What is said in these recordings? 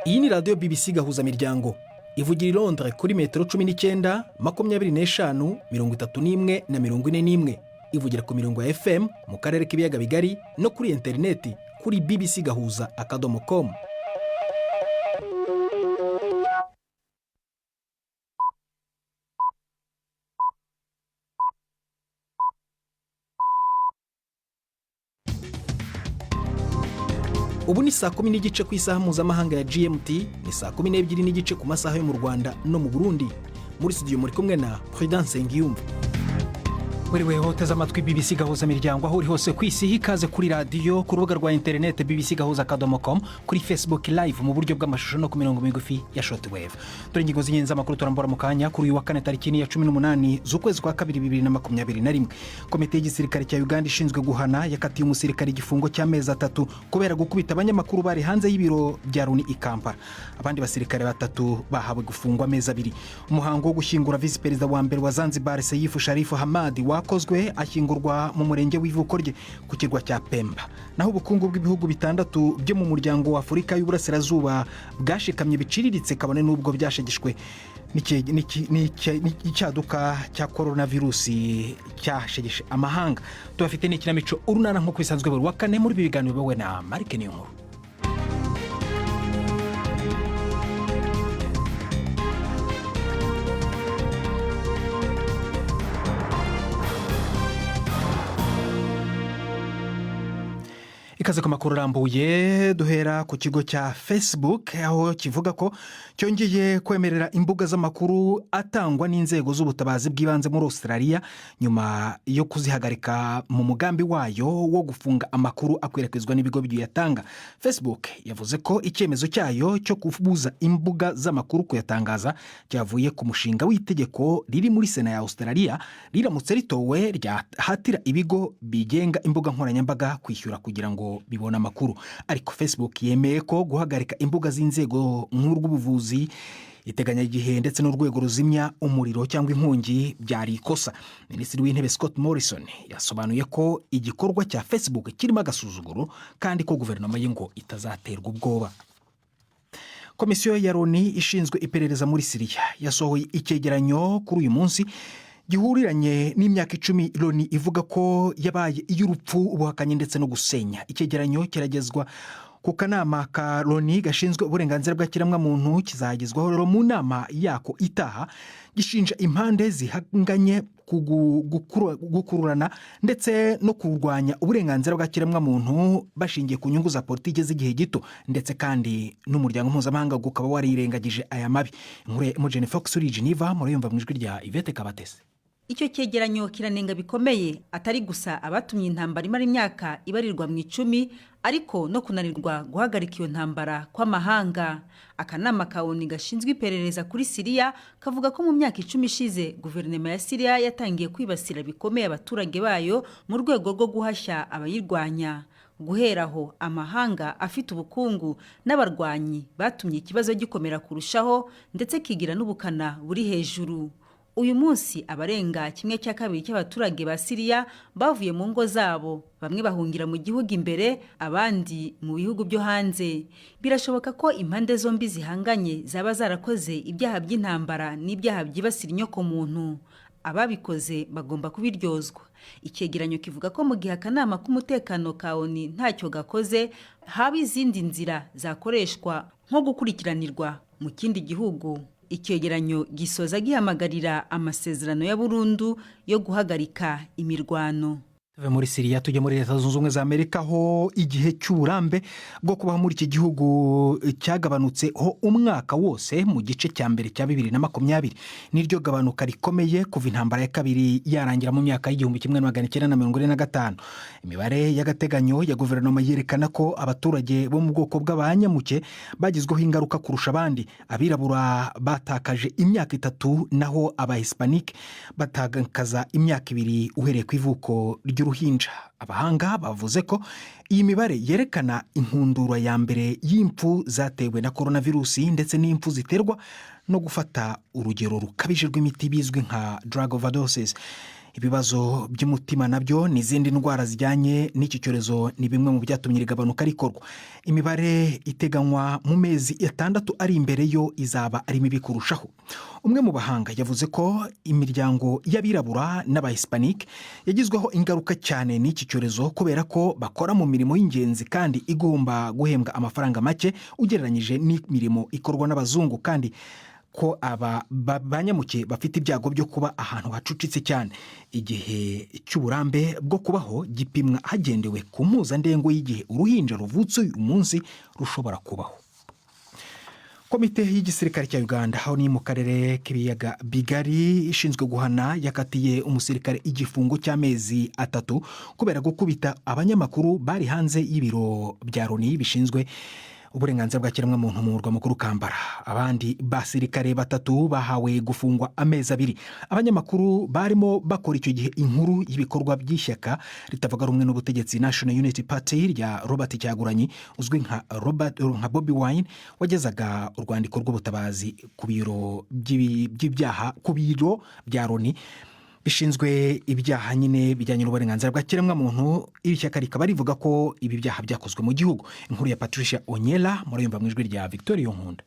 Iyi ni radiyo BBC Gahuzamiryango, ivugira i Londres kuri metero 19, 25, 31 na 41. Ivugira ku mirongo ya FM mu karere k'Ibiyaga Bigari no kuri interineti kuri bbcgahuza.com. Ubu ni saa 10:30 ku isaha mpuzamahanga ya GMT, ni saa 12:30 ku masaha yo mu Rwanda no mu Burundi. Muri studio muri kumwe na Prudence Ngiyumva. Werewe uteze amatwi BBC Gahuza Miryango aho uri hose ku isi, ikaze kuri radiyo, ku rubuga rwa interineti bbcgahuza.com, kuri Facebook Live mu buryo bw'amashusho no ku mirongo migufi ya shortwave. Dore ingingo z'ingenzi z'amakuru turambura mu kanya. Kuri uyu wa kane, tariki ya 18 z'ukwezi kwa kabiri 2021, komite y'igisirikare cya Uganda ishinzwe guhana yakatiye umusirikare igifungo cy'amezi 3 kubera gukubita abanyamakuru bari hanze y'ibiro bya Loni i Kampala. Abandi basirikare batatu bahawe gufungwa amezi 2. Umuhango wo gushyingura visi perezida wa mbere wa Zanzibar, Seif Sharif Hamad, wakozwe, ashyingurwa mu murenge w'ivuko rye ku kirwa cya Pemba. Naho ubukungu bw'ibihugu bitandatu byo mu Muryango wa Afurika y'Uburasirazuba bwashikamye biciriritse, kabone n'ubwo byashegeshwe n'icyaduka cya korona virusi cyashegeshe amahanga. Tubafite n'ikinamico Urunana nk'uko bisanzwe buri wa kane. Muri ibi biganiro biyobowe na Marike Niyonkuru. Ikaze ku makuru arambuye. Duhera ku kigo cya Facebook, aho kivuga ko cyongeye kwemerera imbuga z'amakuru atangwa n'inzego z'ubutabazi bw'ibanze muri Australia, nyuma yo kuzihagarika mu mugambi wayo wo gufunga amakuru akwirakwizwa n'ibigo biyatanga. Facebook yavuze ko icyemezo cyayo cyo kubuza imbuga z'amakuru kuyatangaza cyavuye ku mushinga w'itegeko riri muri Sena ya Australia, riramutse ritowe ryahatira ibigo bigenga imbuga nkoranyambaga kwishyura kugira ngo bibone amakuru. Ariko Facebook yemeye ko guhagarika imbuga z'inzego nk'urw'ubuvuzi, iteganyagihe ndetse n'urwego ruzimya umuriro cyangwa inkongi byari ikosa. Minisitiri w'Intebe Scott Morrison yasobanuye ko igikorwa cya Facebook kirimo agasuzuguro, kandi ko guverinoma ye ngo itazaterwa ubwoba. Komisiyo ya Loni ishinzwe iperereza muri Siriya yasohoye icyegeranyo kuri uyu munsi gihuriranye n'imyaka 10 Loni ivuga ko yabaye iy'urupfu, ubuhakanyi ndetse no gusenya. Icyegeranyo kiragezwa ku kanama ka Loni gashinzwe uburenganzira bw'ikiremwamuntu, kizagezwaho rero mu nama yako itaha. Gishinja impande zihanganye gukururana ndetse no kurwanya uburenganzira bwa kiremwamuntu bashingiye ku nyungu za politiki z'igihe gito, ndetse kandi n'umuryango mpuzamahanga ukaba warirengagije aya mabi. Inkuru ya Imogen Fox uri Geneva murayumva mu ijwi rya Yvette Kabatesi. Icyo cyegeranyo kiranenga bikomeye atari gusa abatumye intambara imara imyaka ibarirwa mu 10, ariko no kunanirwa guhagarika iyo ntambara kw'amahanga. Akanama ka ONU gashinzwe iperereza kuri Siriya kavuga ko mu myaka 10 ishize guverinoma ya Siriya yatangiye kwibasira bikomeye abaturage bayo mu rwego rwo guhashya abayirwanya. Guhera aho, amahanga afite ubukungu n'abarwanyi batumye ikibazo gikomera kurushaho, ndetse kigira n'ubukana buri hejuru. Uyu munsi abarenga 1/2 cy'abaturage ba Siriya bavuye mu ngo zabo, bamwe bahungira mu gihugu imbere, abandi mu bihugu byo hanze. Birashoboka ko impande zombi zihanganye zaba zarakoze ibyaha by'intambara n'ibyaha byibasira inyokomuntu. Ababikoze bagomba kubiryozwa. Icyegeranyo kivuga ko mu gihe akanama k'umutekano ka ONU ntacyo gakoze, haba izindi nzira zakoreshwa nko gukurikiranirwa mu kindi gihugu. Icyegeranyo gisoza gihamagarira amasezerano ya burundu yo guhagarika imirwano. Tuve muri Siriya tujya muri Leta Zunze Ubumwe za Amerika, aho igihe cy'uburambe bwo kubaho muri iki gihugu cyagabanutse ho umwaka wose mu gice cya mbere cya 2020. Niryo gabanuka rikomeye kuva intambara ya kabiri yarangira mu myaka y'1945. Imibare y'agateganyo ya guverinoma yerekana ko abaturage bo mu bwoko bw'abanyamuke bagizweho ingaruka kurusha abandi. Abirabura batakaje imyaka 3, naho Abahispanike batakaza imyaka 2 uhereye ku ivuko ry'uruhinja. Abahanga bavuze ko iyi mibare yerekana inkundura ya mbere y'impfu zatewe na korona virusi ndetse n'impfu ziterwa no gufata urugero rukabije rw'imiti, bizwi nka drug overdoses. Ibibazo by'umutima nabyo n'izindi ndwara zijyanye n'iki cyorezo ni bimwe mu byatumye iri gabanuka rikorwa. Imibare iteganywa mu mezi 6 ari imbere yo izaba ari mibi kurushaho. Umwe mu bahanga yavuze ko imiryango y'abirabura n'abahispanike yagizweho ingaruka cyane n'iki cyorezo, kubera ko bakora mu mirimo y'ingenzi kandi igomba guhembwa amafaranga make ugereranyije n'imirimo ikorwa n'abazungu, kandi ko aba banyamuke bafite ibyago byo kuba ahantu hacucitse cyane. Igihe cy'uburambe bwo kubaho gipimwa hagendewe ku mpuzandengo y'igihe uruhinja ruvutse uyu munsi rushobora kubaho. Komite y'igisirikare cya Uganda, aho ni mu karere k'ibiyaga bigari, ishinzwe guhana yakatiye umusirikare igifungo cy'amezi 3 kubera gukubita abanyamakuru bari hanze y'ibiro bya Loni bishinzwe uburenganzira bwa kiremwamuntu mu murwa mukuru Kampala. Abandi basirikare batatu bahawe gufungwa amezi 2. Abanyamakuru barimo bakora icyo gihe inkuru y'ibikorwa by'ishyaka ritavuga rumwe n'ubutegetsi National Unity Party rya Robert Kyagulanyi, uzwi nka Robert, nka Bobi Wine, wagezaga urwandiko rw'ubutabazi ku biro by'ibyaha, ku biro bya Loni bishinzwe ibyaha nyine bijyanye n'uburenganzira bwa kiremwamuntu. Iri shyaka rikaba rivuga ko ibi byaha byakozwe mu gihugu. Inkuru ya Patricia Onyela murayumva mu ijwi rya Victoria Nkunda.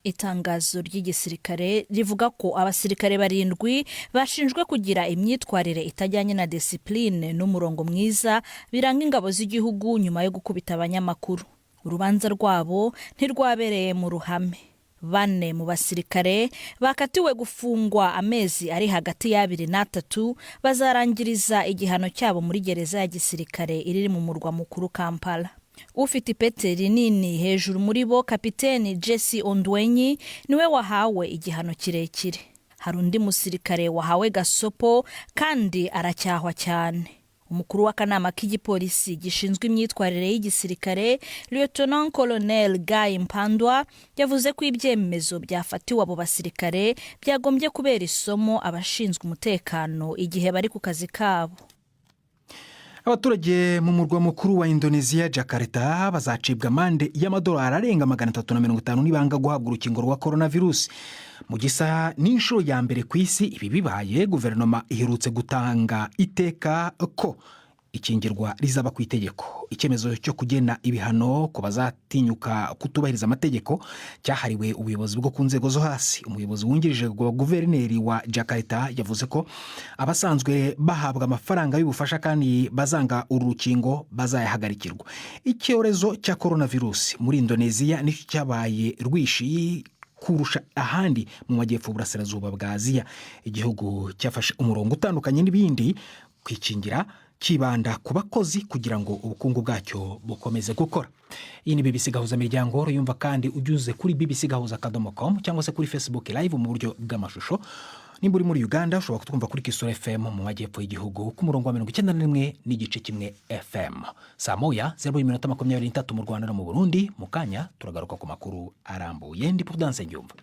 Itangazo ry'igisirikare rivuga ko abasirikare barindwi bashinjwe kugira imyitwarire itajyanye na disipurine n'umurongo mwiza biranga ingabo z'igihugu nyuma yo gukubita abanyamakuru. Urubanza rwabo ntirwabereye mu ruhame. Bane mu basirikare bakatiwe gufungwa amezi ari hagati y'2 n'3 bazarangiriza igihano cyabo muri gereza ya gisirikare iri mu murwa mukuru Kampala. Ufite ipete rinini hejuru muri bo, Kapiteni Jesse Ondwenyi, niwe wahawe igihano kirekire. Hari undi musirikare wahawe gasopo kandi aracyahwa cyane. Umukuru w'akanama k'igipolisi gishinzwe imyitwarire y'igisirikare, Lieutenant Colonel Guy Mpandwa, yavuze ko ibyemezo byafatiwe abo basirikare byagombye kubera isomo abashinzwe umutekano igihe bari ku kazi kabo. Abaturage mu murwa mukuru wa Indoneziya Jakarta bazacibwa amande y'amadolari arenga 350 nibanga guhabwa urukingo rwa korona virusi, mu gisa n'inshuro ya mbere ku isi ibi bibaye. Guverinoma iherutse gutanga iteka ko ikingirwa rizaba ku itegeko. Icyemezo cyo kugena ibihano ku bazatinyuka kutubahiriza amategeko cyahariwe ubuyobozi bwo ku nzego zo hasi. Umuyobozi wungirije wa guverineri wa Jakarta yavuze ko abasanzwe bahabwa amafaranga y'ubufasha kandi bazanga uru rukingo bazayahagarikirwa. Icyorezo cya korona virusi muri Indoneziya nicyo cyabaye rwishi kurusha ahandi mu majyepfo burasirazuba bwa Aziya. Igihugu cyafashe umurongo utandukanye n'ibindi kwikingira, kibanda ku bakozi kugira ngo ubukungu bwacyo bukomeze gukora. Iyi ni BBC Gahuza Miryango. Yumva kandi unyuze kuri bbcgahuza.com cyangwa se kuri Facebook Live mu buryo bw'amashusho. Nimba uri muri Uganda, ushobora kutwumva kuri Kisoro FM mu majyepfo y'igihugu ku murongo wa 91.1 FM. Saa 12:23 mu Rwanda no mu Burundi. Mu kanya turagaruka ku makuru arambuye. Ndi Prudence Nyumva.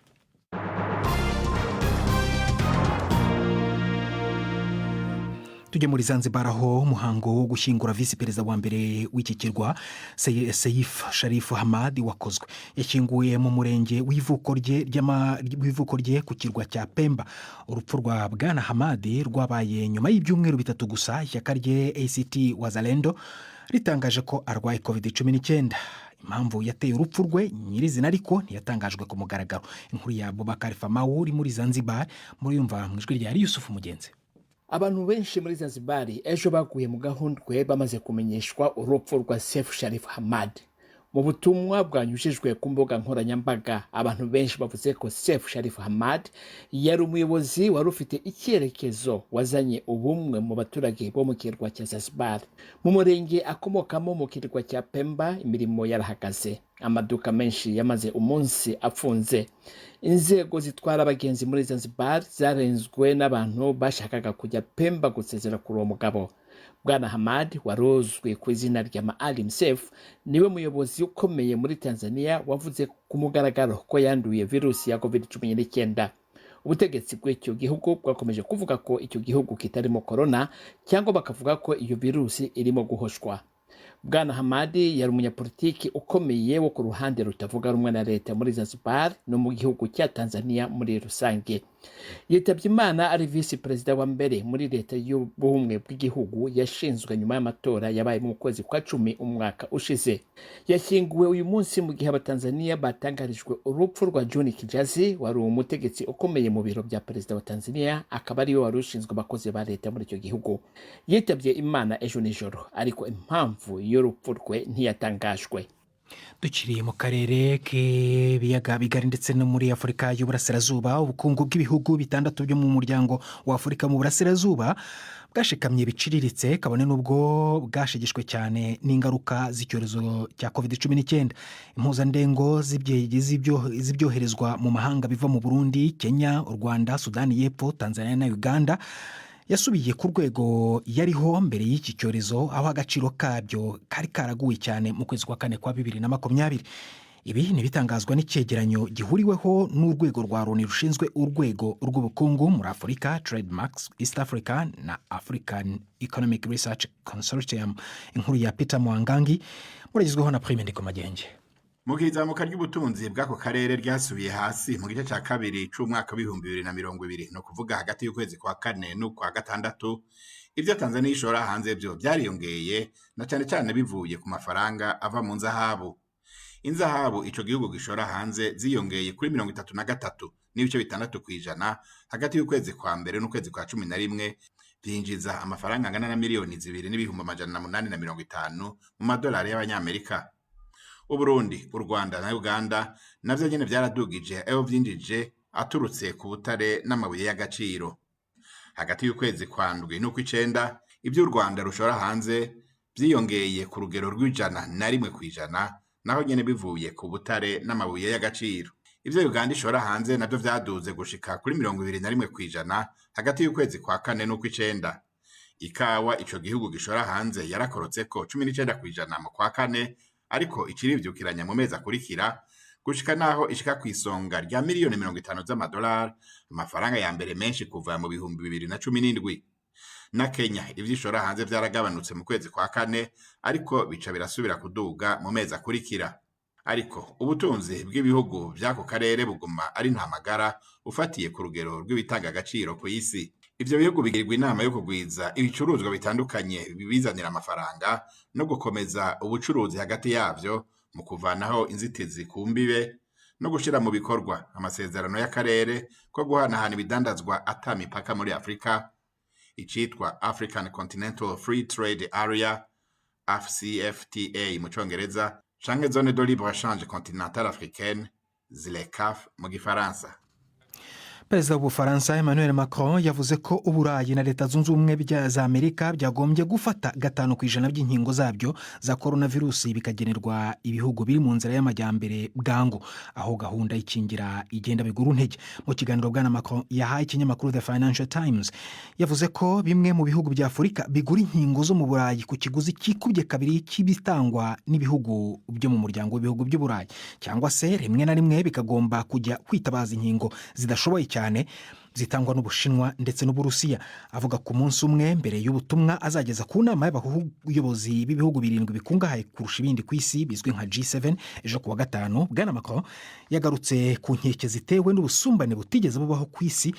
Tujye muri Zanzibar, aho umuhango wo gushyingura visi perezida wa mbere w'iki kirwa Seif Sharif Hamad wakozwe. Yashyinguwe mu murenge w'ivuko rye ku kirwa cya Pemba. Urupfu rwa Bwana Hamad rwabaye nyuma y'ibyumweru 3 gusa ishyaka rye ACT Wazalendo ritangaje ko arwaye COVID-19. Impamvu yateye urupfu rwe nyirizina ariko ntiyatangajwe ku mugaragaro. Inkuru ya Bubakari Famawu uri muri Zanzibar muriyumva mu ijwi rya Yusufu Mugenzi. Abantu benshi muri Zanzibar ejo baguye mu gahundwe bamaze kumenyeshwa urupfu rwa Seif Sharif Hamad. Mu butumwa bwanyujijwe ku mbuga nkoranyambaga, abantu benshi bavuze ko Seif Sharif Hamad yari umuyobozi wari ufite icyerekezo, wazanye ubumwe mu baturage bo mu kirwa cya Zanzibar. Mu murenge akomokamo mu kirwa cya Pemba, imirimo yarahagaze, amaduka menshi yamaze umunsi afunze. Inzego zitwara abagenzi muri Zanzibar zarenzwe n'abantu bashakaga kujya Pemba gusezera kuri uwo mugabo. Bwana Hamad wari uzwi ku izina rya Maalim Seif niwe muyobozi ukomeye muri Tanzania wavuze ku mugaragaro ko yanduye virusi ya COVID-19. Ubutegetsi bw'icyo gihugu bwakomeje kuvuga ko icyo gihugu kitarimo korona, cyangwa bakavuga ko iyo virusi irimo guhoshwa. Bwana Hamadi yari umunyapolitiki ukomeye wo ku ruhande rutavuga rumwe na leta muri Zanzibar no mu gihugu cya Tanzania muri rusange. Yitabye Imana ari visi perezida wa mbere muri leta y'ubumwe bw'igihugu yashinzwe nyuma y'amatora yabaye mu kwezi kwa 10 umwaka ushize. Yashyinguwe uyu munsi mu gihe Abatanzaniya batangarijwe urupfu rwa John Kijazi, wari umutegetsi ukomeye mu biro bya perezida wa Tanzania, akaba ariwe wari ushinzwe abakozi ba leta muri icyo gihugu. Yitabye Imana ejo nijoro, ariko impamvu y'urupfu rwe ntiyatangajwe. Dukiriye mu karere k'ibiyaga bigari ndetse no muri Afurika y'Uburasirazuba, ubukungu bw'ibihugu bitandatu byo mu Muryango wa Afurika mu Burasirazuba bwashikamye biciriritse, kabone n'ubwo bwashegeshwe cyane n'ingaruka z'icyorezo cya COVID-19. Impuzandengo z'ibyoherezwa mu mahanga biva mu Burundi, Kenya, u Rwanda, Sudani y'Epfo, Tanzania na Uganda yasubiye ku rwego yariho mbere y'iki cyorezo, aho agaciro kabyo kari karaguye cyane mu kwezi kwa kane kwa 2020. Ibi ni ibitangazwa n'icyegeranyo gihuriweho n'urwego rwa Loni rushinzwe urwego rw'ubukungu muri Afurika, TradeMarks East Africa, na African Economic Research Consortium. Inkuru ya Peter Mwangangi muragezweho na Prime Ndikumagenge. Mu gihe izamuka ry'ubutunzi bw'ako karere ryasubiye hasi mu gice cya kabiri c'umwaka w'2020, ni ukuvuga hagati y'ukwezi kwa kane n'ukwa gatandatu, ibyo Tanzania ishora hanze byo byariyongeye, na cyane cyane bivuye ku mafaranga ava mu nzahabu. Inzahabu ico gihugu gishora hanze ziyongeye kuri 33.6% hagati y'ukwezi kwa mbere n'ukwezi kwa 11, byinjiza amafaranga angana na 2,850,000 mu madolari y'Abanyamerika. Uburundi, u Rwanda na Uganda navyo nyene vyaradugije ayo vyinjije aturutse ku butare n'amabuye y'agaciro. Hagati y'ukwezi kwa ndwi n'ukw'icenda, ibyo u Rwanda rushora hanze vyiyongeye ku rugero rw'101%, naho nyene bivuye ku butare n'amabuye y'agaciro. Ivyo Uganda ishora hanze navyo vyaduze gushika kuri 21% hagati y'ukwezi kwa kane n'ukw'icenda. Ikawa ico gihugu gishora hanze yarakorotseko 19% mu kwa kane, ariko ikirivyukiranya mu mezi akurikira gushika naho ishika ku isonga rya miliyoni 50 z'amadolari, amafaranga ya mbere menshi kuva mu 2017. Na Kenya ivyo ishora hanze vyaragabanutse mu kwezi kwa kane, ariko bica birasubira kuduga mu mezi akurikira. Ariko ubutunzi bw'ibihugu vy'ako karere buguma ari ntamagara ufatiye ku rugero rw'ibitanga agaciro ku isi. Ivyo bihugu bigirwa inama yo kugwiza ibicuruzwa bitandukanye bibizanira amafaranga no gukomeza ubucuruzi hagati yavyo mu kuvanaho inzitizi ku mbibe no gushira mu bikorwa amasezerano y'akarere ko guhanahana ibidandazwa ata mipaka muri Afurika, icitwa African Continental Free Trade Area, AfCFTA mu Congereza, canke Zone de libre échange continentale africaine, ZLECAf mu Gifaransa. Perezida w'Ubufaransa Emmanuel Macron yavuze ko Uburayi na Leta Zunze Ubumwe za Amerika byagombye gufata 5% by'inkingo zabyo za korona virusi bikagenerwa ibihugu biri mu nzira y'amajyambere bwangu, aho gahunda y'ikingira igenda bigura intege. Mu kiganiro bwana Macron yahaye ikinyamakuru The Financial Times, yavuze ko bimwe mu bihugu bya Afurika bigura inkingo zo mu Burayi ku kiguzi kikubye kabiri cy'ibitangwa n'ibihugu byo mu Muryango w'Ibihugu by'Uburayi, cyangwa se rimwe na rimwe bikagomba kujya kwitabaza inkingo zidashoboye cyane zitangwa n'Ubushinwa ndetse n'Uburusiya. Avuga ku munsi umwe mbere y'ubutumwa azageza ku nama y'abayobozi b'ibihugu birindwi bikungahaye kurusha ibindi ku isi bizwi nka G7 ejo ku wa gatanu, bwana Macron yagarutse ku nkeke zitewe n'ubusumbane butigeze bubaho ku isi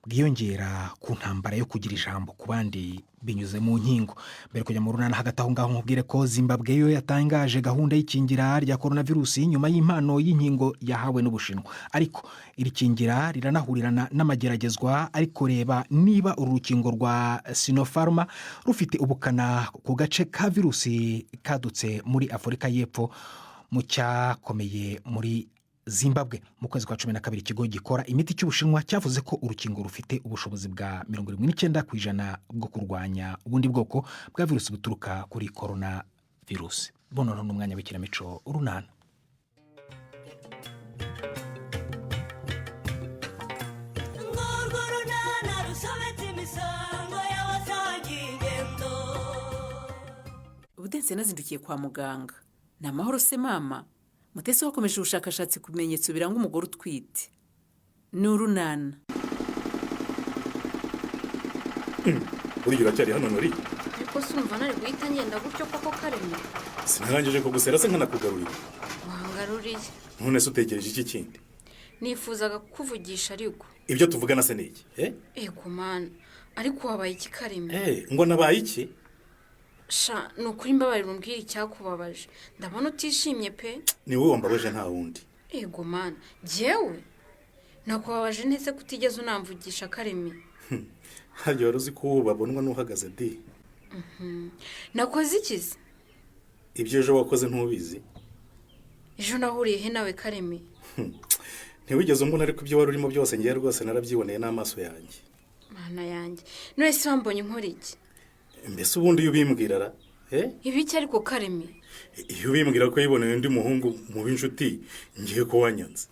bwiyongera ku ntambara yo kugira ijambo ku bandi binyuze mu nkingo. Mbere kujya mu runana, hagati aho ngaho nkubwire ko Zimbabwe yo yatangaje gahunda y'ikingira rya korona virusi nyuma y'impano y'inkingo yahawe n'Ubushinwa, ariko iri kingira riranahurirana n'amageragezwa ari kureba niba uru rukingo rwa Sinopharm rufite ubukana ku gace ka virusi kadutse muri Afurika y'Epfo mu cyakomeye muri Zimbabwe. Mu kwezi kwa 12, ikigo gikora imiti cy'Ubushinwa cyavuze ko urukingo rufite ubushobozi bwa 79% bwo kurwanya ubundi bwoko bwa virusi buturuka kuri korona virusi. Bonono n'umwanya w'ikinamico Urunana. Urwo runana rusobetse imisango y'abasangiye ingendo. Ubudense nazindukiye kwa muganga. Ni amahoro se mama? Mutesi wakomeje ubushakashatsi ku bimenyetso biranga umugore utwite. Ni Urunana. Buriya uracyari hano nori? Ariko se urumva nari guhita ngenda gutyo koko Karema? Sinarangije kugusera se nkanakugarurira? Wangaruriye. None se utegereje iki kindi? Nifuzaga kukuvugisha ariko. Ibyo tuvugana se ni iki? Ego mana, ariko wabaye iki Kareme? Ngo nabaye iki? Sha, ni ukuri mbabarira umbwire icyakubabaje. Ndabona utishimye pe. Ni wowe wambabaje nta wundi. Ego mana, jyewe nakubabaje ntese kutigeze unamvugisha Kareme? Harya wari uzi ko uwo babonwa n'uhagaze di? Nakoze iki se? Ibyo ejo wakoze ntubizi? Ejo nahuriye he nawe Kareme? Ntiwigeze umbona, ariko ibyo wari urimo byose ngewe rwose narabyiboneye n'amaso yanjye. Mana yanjye, none se wambonye nkora iki? Mbese ubundi iyo ubimbwira ra? Ibiki ariko Kareme? Iyo ubimbwira ko yiboneye undi muhungu mu b'inshuti, ngiye ko wanyanze.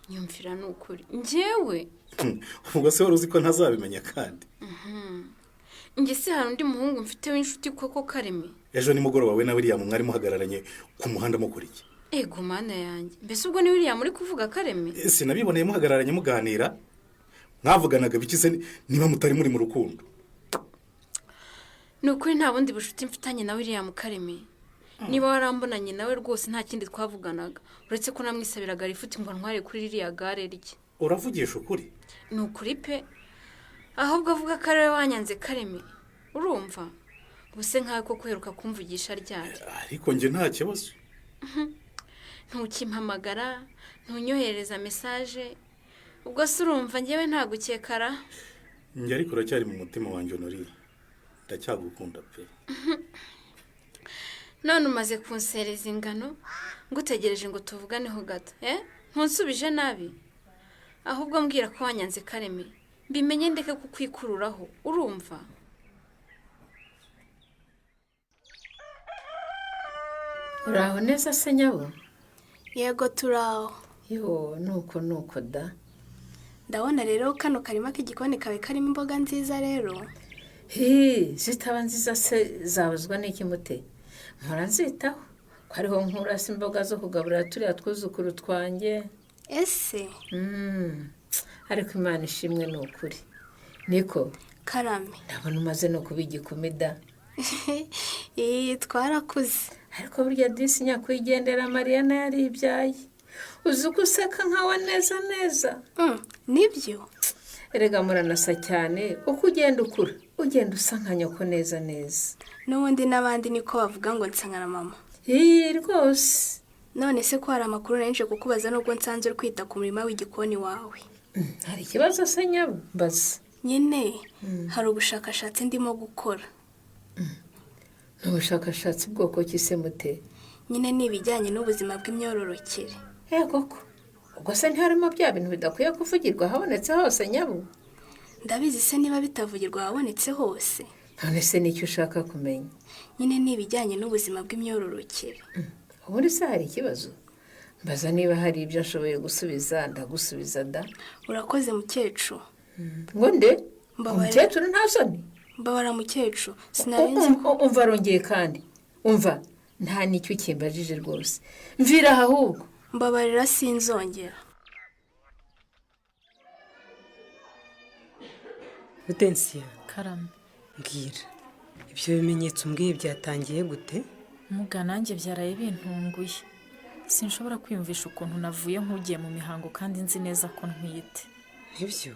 Nyumvira ni ukuri njyewe. Ubwo se wari uzi ko ntazabimenya kandi? Njye se hari undi muhungu mfite w'inshuti koko Kareme? Ejo nimugoroba we na William mwari muhagararanye ku muhanda mukora iki? Ego mana yanjye, mbese ubwo ni William uri kuvuga Kareme? Sinabiboneye muhagararanye muganira, mwavuganaga biki se niba mutari muri mu rukundo? Ni ukuri nta bundi bushuti mfitanye na William Kareme. Niba warambonanye nawe rwose nta kindi twavuganaga, uretse ko namwisabiraga rifuti ngo ntware kuri ririya gare rye. Uravugisha ukuri? Ni ukuri pe. Ahubwo avuga ko ari we wanyanze Kareme. Urumva? Ubuse nkawe ko kweruka kumvugisha ryari? Ariko njye nta kibazo. Ntukimpamagara, ntunyohereza message. Ubwo se urumva njyewe ntagukekara? Njye ariko uracyari mu mutima wanjye Honorine. Ndacyagukunda pe. None umaze kunsereza ingano, ngutegereje ngo tuvuganeho gato. Ntunsubije nabi? Ahubwo mbwira ko wanyanze Kareme, mbimenye ndeke kukwikururaho, urumva? Uraho neza se nyabo? Yego turaho. Yo, nuko nuko da. Ndabona rero kano karima k'igikoni kawe karimo imboga nziza rero. Zitaba nziza se zabuzwa n'iki mute? Mpora nzitaho ko ariho nkura se imboga zo kugaburira turiya twuzukuru twanjye. Ese? Ariko Imana ishimwe ni ukuri. Niko? Karame. Ndabona umaze no kuba igikumi da. Twarakuze. Ariko burya disi nyakwigendera Mariana yaribyaye. Uzi uko useka nkawe neza neza. Nibyo? Erega muranasa cyane, uko ugenda ukura ugenda usa nka nyoko neza neza. N'ubundi n'abandi niko bavuga ngo nsa nka mama. Rwose. None se ko hari amakuru menshi kukubaza nubwo nsanze uri kwita ku murima w'igikoni wawe? Hari ikibazo se nyambaza? Nyine hari ubushakashatsi ndimo gukora. Ni ubushakashatsi bwoko ki se mute? Nyine ni ibijyanye n'ubuzima bw'imyororokere. Koko. Ubwo se ntiharimo bya bintu bidakwiye kuvugirwa ahabonetse hose nyabo? Ndabizi se niba bitavugirwa ahabonetse hose. None se nicyo ushaka kumenya? Nyine ni ibijyanye n'ubuzima bw'imyororokere. Ubundi se hari ikibazo? Mbaza niba hari ibyo nshoboye gusubiza, ndagusubiza da. Urakoze mukecuru. Ngo nde? Umukecuru nta soni? Mbabara mukecuru, sinarinzi. Umva arongeye kandi. Umva, nta nicyo ukimbajije rwose. Mvira aha ahubwo. Mbabarira sinzongera. Utensiya. Karame. Mbwira. Ibyo bimenyetso umbwiye byatangiye gute? Muga nanjye byaraye bintunguye. Sinshobora kwiyumvisha ukuntu navuye nk'ugiye mu mihango kandi nzi neza ko ntwite. Nibyo.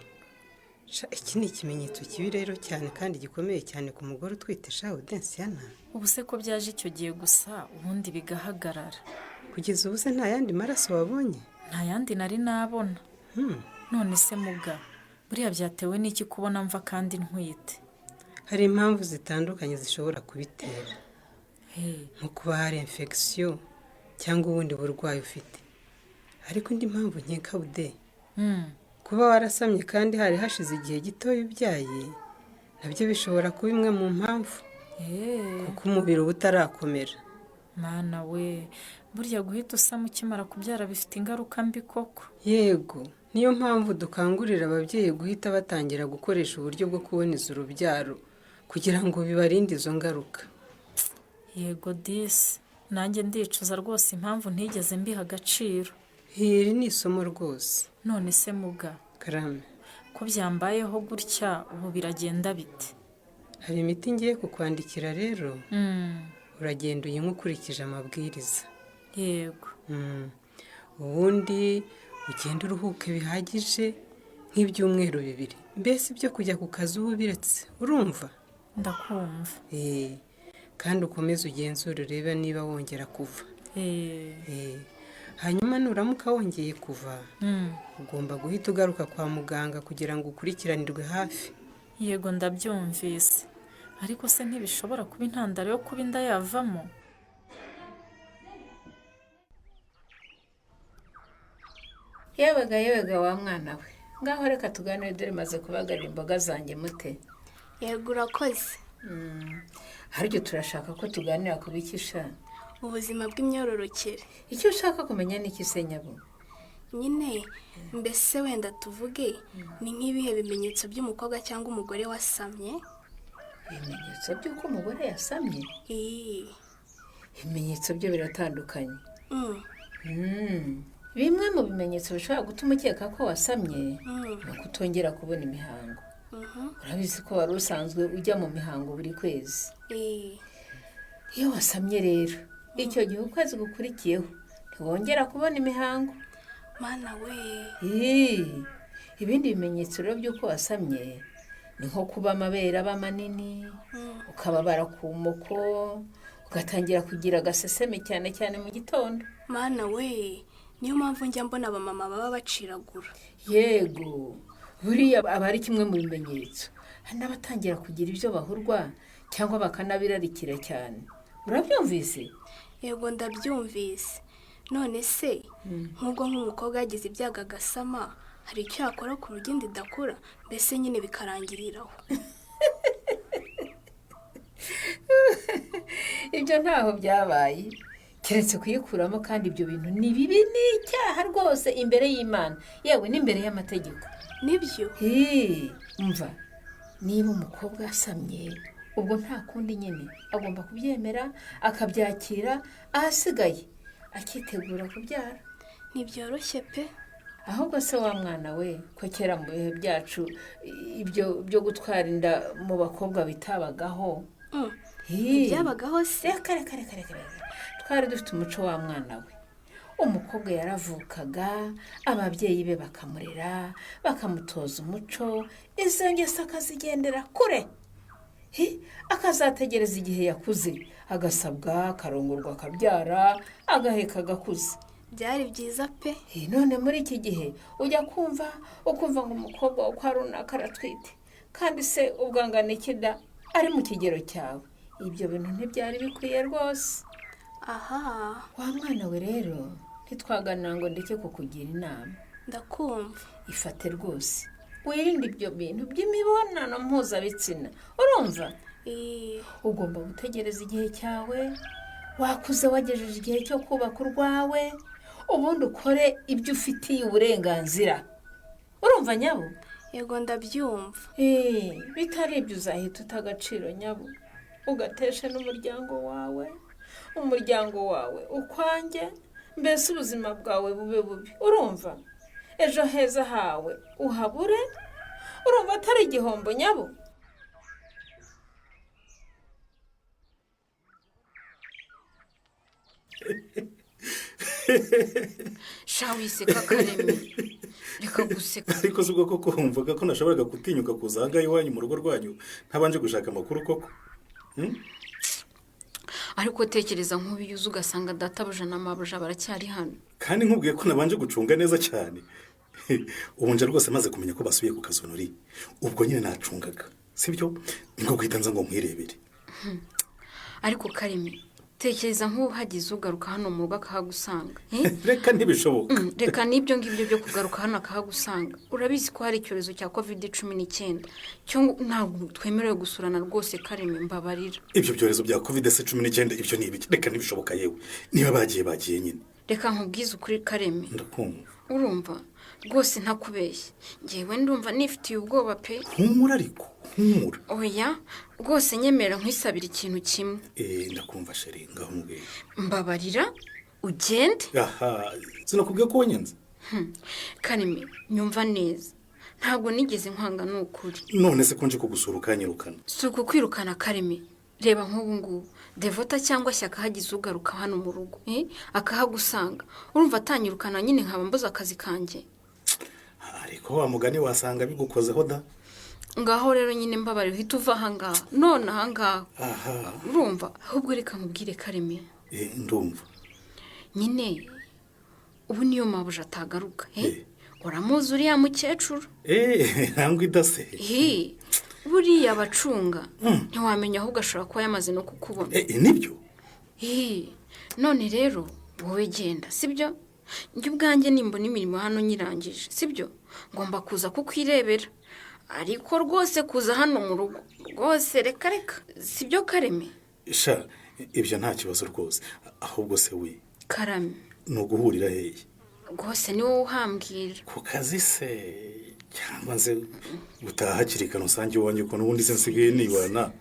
Iki ni ikimenyetso kibi rero cyane kandi gikomeye cyane ku mugore utwite sha Udensiyana. Ubu se ko byaje icyo gihe gusa ubundi bigahagarara. Kugeza ubu se nta yandi maraso wabonye? Nta yandi nari nabona. None se muga, buriya byatewe n'iki kubona mva kandi ntwite? Hari impamvu zitandukanye zishobora kubitera. Nko kuba hari infection cyangwa ubundi burwayi ufite. Ariko indi mpamvu nkeka bude. Kuba warasamye kandi hari hashize igihe gito ubyaye, nabyo bishobora kuba imwe mu mpamvu. Kuko umubiri uba utarakomera. Mana we, burya guhita usama ukimara kubyara bifite ingaruka mbi koko. Yego, niyo mpamvu dukangurira ababyeyi guhita batangira gukoresha uburyo bwo kuboneza urubyaro kugira ngo bibarinde izo ngaruka. Yego disi, nanjye ndicuza rwose impamvu ntigeze mbiha agaciro. Iri ni isomo rwose. None se muga, Karame, ko byambayeho gutya ubu biragenda bite? Hari imiti ngiye kukwandikira rero. Uragenda uyinywa ukurikije amabwiriza. Yego. Ubundi Ugende uruhuke bihagije nk'ibyumweru 2, mbese ibyo kujya ku kazi uba ubiretse, urumva? Ndakumva. Kandi ukomeze ugenzure urebe niba wongera kuva. Hanyuma nuramuka wongeye kuva, ugomba guhita ugaruka kwa muganga kugira ngo ukurikiranirwe hafi. Yego ndabyumvise, ariko se ntibishobora kuba intandaro yo kuba inda yavamo? Yewega yewega wa mwana we, ngaho reka tuganire, dore maze kubagarira imboga zanjye mute. Yego urakoze. Haryo turashaka ko tuganira ku bikisha ubuzima bw'imyororokere. Icyo ushaka kumenya ni iki se nyabo? Nyine mbese wenda tuvuge ni nk'ibihe bimenyetso by'umukobwa cyangwa umugore wasamye? Ibimenyetso by'uko umugore yasamye? Ibimenyetso byo biratandukanye. Bimwe mu bimenyetso bishobora gutuma ukeka ko wasamye ni ukutongera kubona imihango. Urabizi ko wari usanzwe ujya mu mihango buri kwezi. Iyo wasamye rero, icyo gihe ukwezi gukurikiyeho ntiwongera kubona imihango. Mana we. Ibindi bimenyetso rero by'uko wasamye ni nko kuba amabere aba manini, ukababara ku moko, ugatangira kugira agaseseme cyane cyane mu gitondo. Mana we, niyo mpamvu njya mbona abamama baba baciragura. Yego, buriya aba ari kimwe mu bimenyetso. Hari n'abatangira kugira ibyo bahurwa cyangwa bakanabirarikira cyane. Urabyumvise? Yego ndabyumvise. None se nk'ubwo nk'umukobwa yagize ibyago agasama, hari icyo yakora ku buryo inda idakura, mbese nyine bikarangiriraho? Ibyo ntaho byabaye, keretse kuyikuramo, kandi ibyo bintu ni bibi, ni icyaha rwose imbere y'Imana, yewe n'imbere y'amategeko. Nibyo? Umva, niba umukobwa asamye, ubwo nta kundi nyine agomba kubyemera akabyakira, ahasigaye akitegura kubyara. Ntibyoroshye pe. Ahubwo se wa mwana we, ko kera mu bihe byacu ibyo byo gutwara inda mu bakobwa bitabagaho. Byabagaho se? Reka reka reka, twari dufite umuco wa mwana we. Umukobwa yaravukaga, ababyeyi be bakamurera, bakamutoza umuco, izo ngeso akazigendera kure. Akazategereza igihe yakuze, agasabwa, akarongorwa, akabyara, agaheka agakuze. Byari byiza pe. None muri iki gihe ujya kumva ukumva ngo umukobwa kwa runaka aratwite, kandi se ubwangana ikida ari mu kigero cyawe. Ibyo bintu ntibyari bikwiye rwose. Aha. Wa mwana we rero, ntitwaganira ngo ndeke kukugira inama. Ndakumva. Ifate rwose, wirinde ibyo bintu by'imibonano mpuzabitsina, urumva? Ugomba gutegereza igihe cyawe, wakuze wagejeje igihe cyo kubaka urwawe, ubundi ukore ibyo ufitiye uburenganzira. Urumva nyabo? Yego ndabyumva. Bitari ibyo uzahita uta agaciro nyabo, ugatesha n'umuryango wawe, umuryango wawe ukwanjye, mbese ubuzima bwawe bube bubi. Urumva? Ejo heza hawe uhabure. Urumva atari igihombo nyabo? Sha wiseka Kareme, reka guseka. Ariko si ubwo koko wumvaga ko nashoboraga gutinyuka kuza aha ngaha iwanyu mu rugo rwanyu ntabanje gushaka amakuru koko? Ariko tekereza nk'ubiyuze ugasanga databuja na mabuja baracyari hano. Kandi nkubwiye ko nabanje gucunga neza cyane. Ubu nje rwose maze kumenya ko basubiye ku kazonori, ubwo nyine nacungaga, sibyo? Niko guhita nza ngo nkwirebere. Ariko Kareme, tekereza nk'uhagize ugaruka hano mu rugo akahagusanga. Reka ntibishoboka. Reka n'ibyo ngibyo byo kugaruka hano akahagusanga. Urabizi ko hari icyorezo cya COVID-19 cyo ntabwo twemerewe gusurana rwose Kareme, mbabarira. Ibyo byorezo bya COVID-19 ibyo ni ibiki? Reka ntibishoboka yewe. Niba bagiye nyine. Reka nkubwize ukuri Kareme. Ndakumva. Urumva rwose ntakubeshye, ngewe ndumva nifitiye ubwoba pe. Humura ariko, humura. Oya rwose nyemera nkwisabira ikintu kimwe. Ndakumva sheri, ngaho mbwira. Mbabarira ugende. Aha, sinakubwiye ko wanyanze. Kareme, nyumva neza, ntabwo nigeze nkwanga ni ukuri. None se ko nje kugusura ukanyirukana? Si ukukwirukana Kareme, Reba nk'ubu ngubu Devota cyangwa Shyaka hagize ugaruka hano mu rugo, akahagusanga, urumva atanyirukana nyine nkaba mbuze akazi kanjye. Ariko wa mugani wasanga bigukozeho da. Ngaho rero nyine mbabare, uhita uva ahangaha none ahangaha. Aha. Urumva, ahubwo reka nkubwire, Kareme. Ndumva. Nyine ubu niyo mabuja atagaruka, uramuzi uriya mukecuru? Ntabwo idase. Buriya bacunga ntiwamenya, ahubwo ashobora kuba yamaze no kukubona. Nibyo. None rero wowe genda, sibyo? Njye ubwanjye nimbona imirimo hano nyirangije, sibyo, ngomba kuza kukwirebera. Ariko rwose kuza hano mu rugo rwose reka reka, sibyo Kareme? Sha, ibyo nta kibazo rwose. Ahubwo se we? Karame. Ni uguhurira hehe? Rwose ni wowe uhambwira. Ku kazi se, cyangwa nze gutaha hakiri kare usange iwanjye, ukuntu ubundi se nsigaye nibana?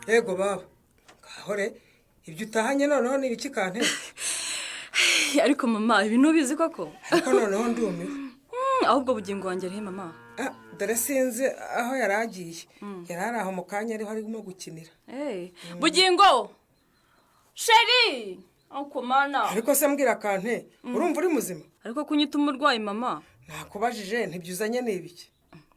Yego baba, ngahore ibyo utahanye noneho ni ibiki kante? Ariko mama, ibi ntubizi koko? Ariko noneho ndumiwe. Ahubwo Bugingo wanjye arihe mama? Dore sinzi aho yari agiye, yari ari aho mu kanya ariho arimo gukinira. Bugingo chéri, ako mana. Ariko se mbwira kante, urumva uri muzima? Ariko kunyita umurwayi mama? Nakubajije ntibyuzanye ni ibiki?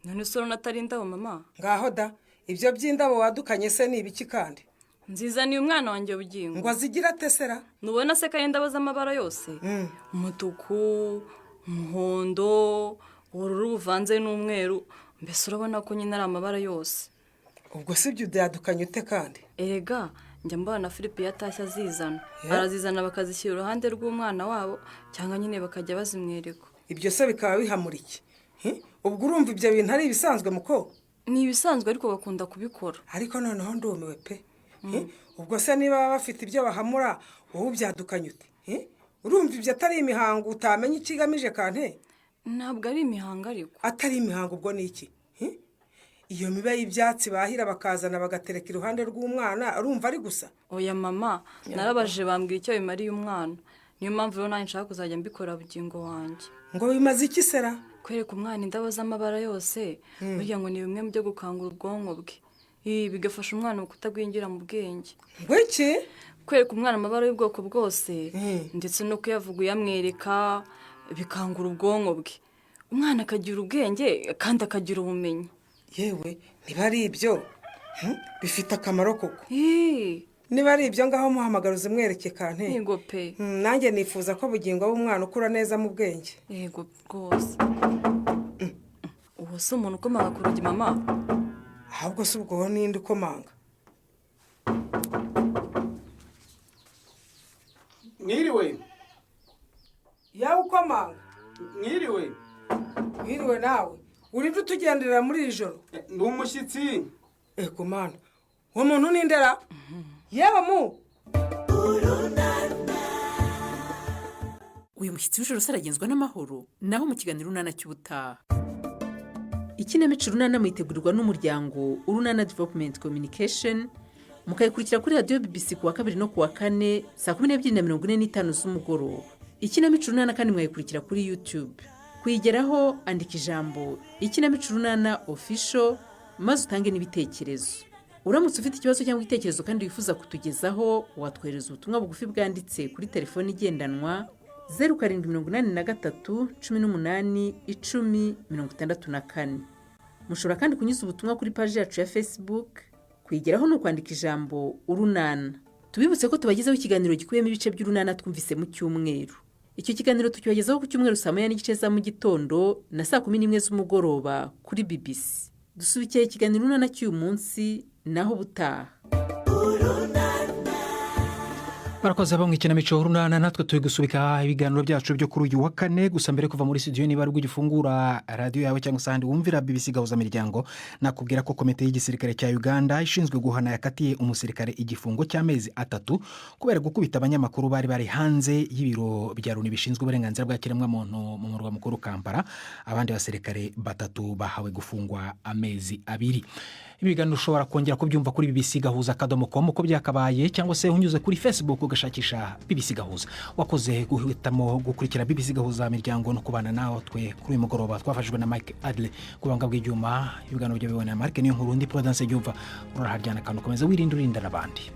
None se urabona atari indabo mama? Ngaho da, ibyo by'indabo wadukanye se ni ibiki kandi? Nzizaniye umwana wanjye Bugingo. Ngo azigira atesera? Nubona se ko ari indabo z'amabara yose, umutuku, umuhondo, ubururu buvanze n'umweru, mbese urabona ko nyine ari amabara yose. Ubwo si ibyo byadukanye ute kandi? Erega njya mbona na Philippe yatashye azizana, arazizana bakazishyira iruhande rw'umwana wabo, cyangwa nyine bakajya bazimwereka. Ibyo se bikaba bihamura iki? Ubwo urumva ibyo bintu ari ibisanzwe muko? Ni ibisanzwe ariko bakunda kubikora. Ariko noneho ndumiwe pe. Ubwo se niba bafite ibyo bahamura, wowe ubyadukanye ute? Urumva ibyo atari imihango utamenya ikigamije kante? Ntabwo ari imihango ariko. Atari imihango ubwo ni iki? Iyo miba y'ibyatsi bahira bakazana bagatereka iruhande rw'umwana, urumva ari gusa? Oya mama, narabajije bambwira icyo bimariye umwana. Niyo mpamvu rero nanjye nshaka kuzajya mbikora Bugingo wanjye. Ngo bimaze iki sera? Kwereka umwana indabo z'amabara yose, burya ngo ni bimwe mu byo gukangura ubwonko bwe. Bigafasha umwana kutagwingira mu bwenge. Ngwiki? Kwereka umwana amabara y'ubwoko bwose, ndetse no kuyavuga uyamwereka, bikangura ubwonko bwe. Umwana akagira ubwenge kandi akagira ubumenyi. Yewe, niba ari ibyo bifite akamaro koko. Niba ari ibyo ngaho muhamagara uzimwereke kante. Yego pe. Nanjye nifuza ko Bugingo w'umwana ukura neza mu bwenge. Yego rwose. Uwo si umuntu ukomanga ku rugi mama? Ahubwo si ubwo ninde ukomanga? Mwiriwe. Yawe ukomanga? Mwiriwe. Mwiriwe nawe. Urinde utugenderera muri iri joro? Ndi umushyitsi. Ego mana, uwo muntu nindera? Yewe mu. Uyu mushyitsi w'ijoro se aragenzwa n'amahoro, naho mu kiganiro Urunana cy'ubutaha. Ikinamico Urunana muyitegurirwa n'umuryango Urunana Development Communication, mukayikurikira kuri radiyo BBC ku wa kabiri no ku wa kane saa 12:45 z'umugoroba. Ikinamico Urunana kandi mwayikurikira kuri YouTube. Kuyigeraho andika ijambo Ikinamico Urunana Official maze utange n'ibitekerezo. Uramutse ufite ikibazo cyangwa igitekerezo kandi wifuza kutugezaho, watwohereza ubutumwa bugufi bwanditse kuri telefoni igendanwa 0783 18 10 64. Mushobora kandi kunyuza ubutumwa kuri paji yacu ya Facebook. Kuyigeraho ni ukwandika ijambo Urunana. Tubibutse ko tubagezaho ikiganiro gikubiyemo ibice by'Urunana twumvise mu cyumweru. Icyo kiganiro tukibagezaho ku cyumweru saa 1:30 za mu gitondo na saa 11 z'umugoroba kuri BBC. Dusubikiye ikiganiro Urunana cy'uyu munsi, naho ubutaha. Barakoze abo mu ikinamico Urunana. Natwe turi gusubika ibiganiro byacu byo kuri uyu wa kane. Gusa mbere kuva muri studio, niba ari ugifungura radiyo yawe cyangwa se ahandi wumvira BBC Gahuza Miryango, nakubwira ko komite y'igisirikare cya Uganda ishinzwe guhana yakatiye umusirikare igifungo cy'amezi 3 kubera gukubita abanyamakuru bari bari hanze y'ibiro bya Loni bishinzwe uburenganzira bwa kiremwamuntu mu murwa mukuru Kampala. Abandi basirikare 3 bahawe gufungwa amezi 2. Ibiganiro ushobora kongera kubyumva kuri bbcgahuza.com uko byakabaye, cyangwa se unyuze kuri Facebook ugashakisha BBC Gahuza. Wakoze guhitamo gukurikira BBC Gahuza Miryango no kubana nawe twe kuri uyu mugoroba. Twafashijwe na Mike Adle ku buhanga bw'ibyuma. Ibiganiro byo bibona Mark Niyo Nkuru, ndi Prudence Byumva. Uraharyana akantu, ukomeza wirinde, urinda n'abandi.